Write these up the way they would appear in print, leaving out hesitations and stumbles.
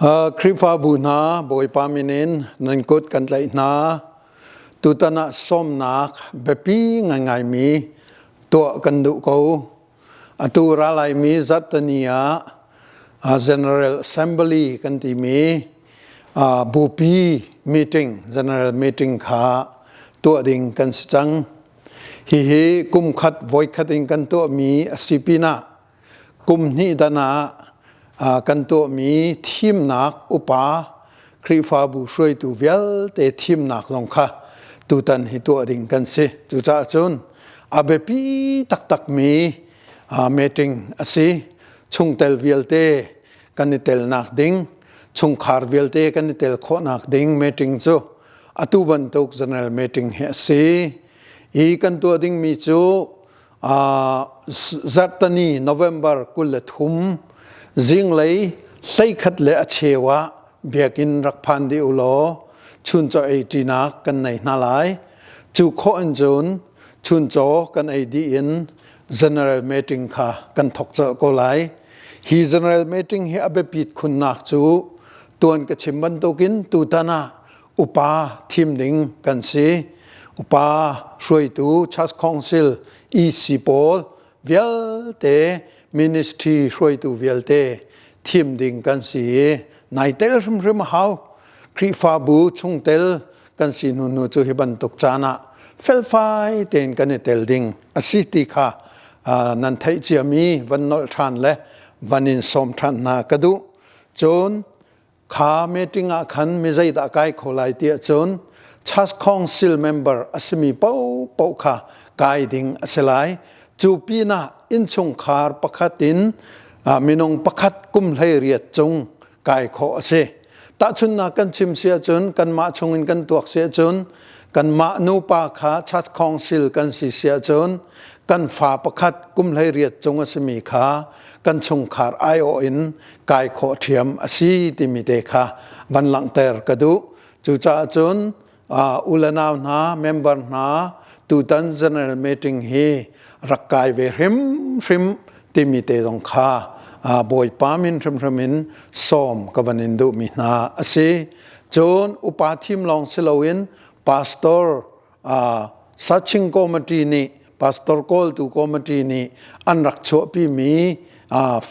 Khrihfabu hna Bawipa min in nan kut kan tlaih hna. Tutan ah sawmnak biapi ngaingaimi tuah kan duh ko. Atu ralaimi zarhteni ah General Assembly kan timi bupi meeting, General meeting kha tuah ding kan si cang. Hihi kum khat voikhat in kan tuahmi a si pinah Kum hnih dan ah kan tuahmi thimnak upa Khrihfabu hruaitu vialte thimnak zong kha tutan hi tuah ding kan si. Cucaah cun a biapi taktakmi meeting a si. Chungtel vialte kan i telnak ding, chungkhar vialte kan i tel khawhnak ding meeting cu atu bantuk general meeting hi a si. Hi kan tuah dingmi cu Zarhteni November 23 zinglei 11 le a cheu ah biakinn rak phan dih u law chuncaw ei ṭinak kan nei hna lai. Cu khawh in cun chuncaw kan ei dih in general meeting kha kan thawk colh ko lai. Hi general meeting hi a biapit khunnak cu tuan ka chim bantukin tutan ah upa thim ding kan si. Upa hruaitu Church Council EC pawl vialte ministry hruaitu vialte thim ding kan si i nai tel hrimhrim a hau. Khrihfabu chungtel kan si hnu hnu cu hi bantuk caan ah felfai tein kan i tel ding a si ti kha nan theih ciami van nolh ṭhan le van in sawm ṭhan hna ka duh. Cun Kha meeting ah khan mi zeidah kai kho lai ti ahcun Church Council member a simi paohpaoh kha kai ding a si lai. Cu pinah innchungkhar pakhat in minung pakhat kum 18 cung kai khawh a si. Tahchunhnak kan chim si ahcun kanmah chungin kan tuak si ahcun kanmah nupa kha Church Council kan si si ahcun kan fa pakhat kum 18 cung a simi kha kan chungkhar aiawh in kai khawh ṭhiam a si timi te kha van langhter ka duh. Cucaah cun u le nau hna, member hna, tutan general meeting hi rak kai ve hrimhrim timi te zong kha Bawipa min hrimhrim in sawm ka van in duhmi hna a si. Cun upa thim lawng si loin pastor Saching Committee nih Pastor kawltu committee nih an rak chuahpimi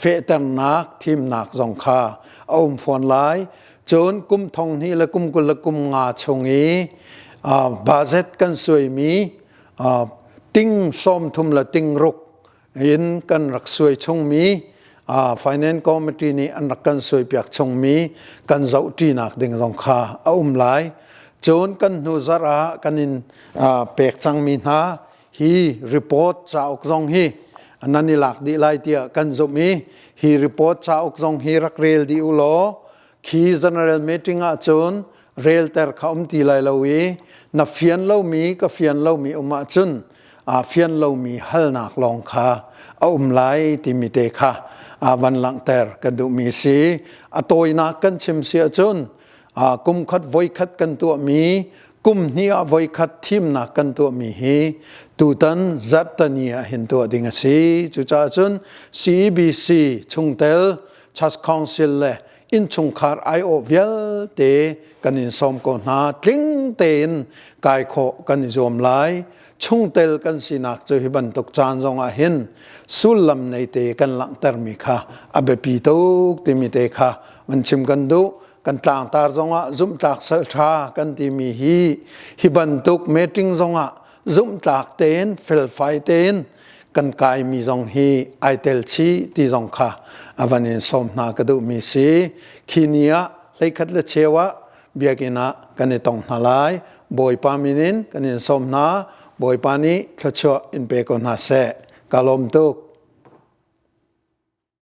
fehternak thimnak zong kha a um fawn lai. Cun kum thong hnih le kum 20 le kum nga chung i budget kan suaimi ting 30 le ting ruk in kan rak suai chungmi Finance Committee nih an rak kan suaipiak chungmi kan zohṭinak ding zong kha a um lai. Cun kan hnu zarh ah kan in pek cangmi hna hi report cauk zong hi nan i lak dih lai tiah kan zumh i hi report cauk zong hi rak rel dih u law khi general meeting ah cun relter kha um ti lai lo i na fian lomi ka fian lomi um ahcun aa fian lomi halnak lawng kha a um lai timi te kha van langhter kan duhmi si. A tawinak kan chim si ahcun kum khat voikhat kan tuahmi kum hnih ah voikhat thimnak kan tuahmi hi tutan zarhtani ah hin tuah ding a si. Cucaah cun CEBC chungtel Church Council le innchungkhar aiawh vialte kan in sawm ko hna. Tling tein kai khawh kan i zuam lai. Chungtel kan sinak cu hi bantuk caan zong ah hin sullam nei te kan langhtermi kha a biapi tuk timi te kha van chim kan duh. Kan tlangtar zongah zumhtlak salṭha kan timi hi hi bantuk meeting zongah zumhtlak tein felfai tein kan kaimi zong hi ai tel chih ti zong kha a van in sawm hna ka duhmi si. Khi ni ah 11 le cheu ah biakinn ah kan i tong hna lai. Bawipa min in kan in sawm hna. Bawipa nih thluachuah in pe ko hna seh. Ka lawm tuk.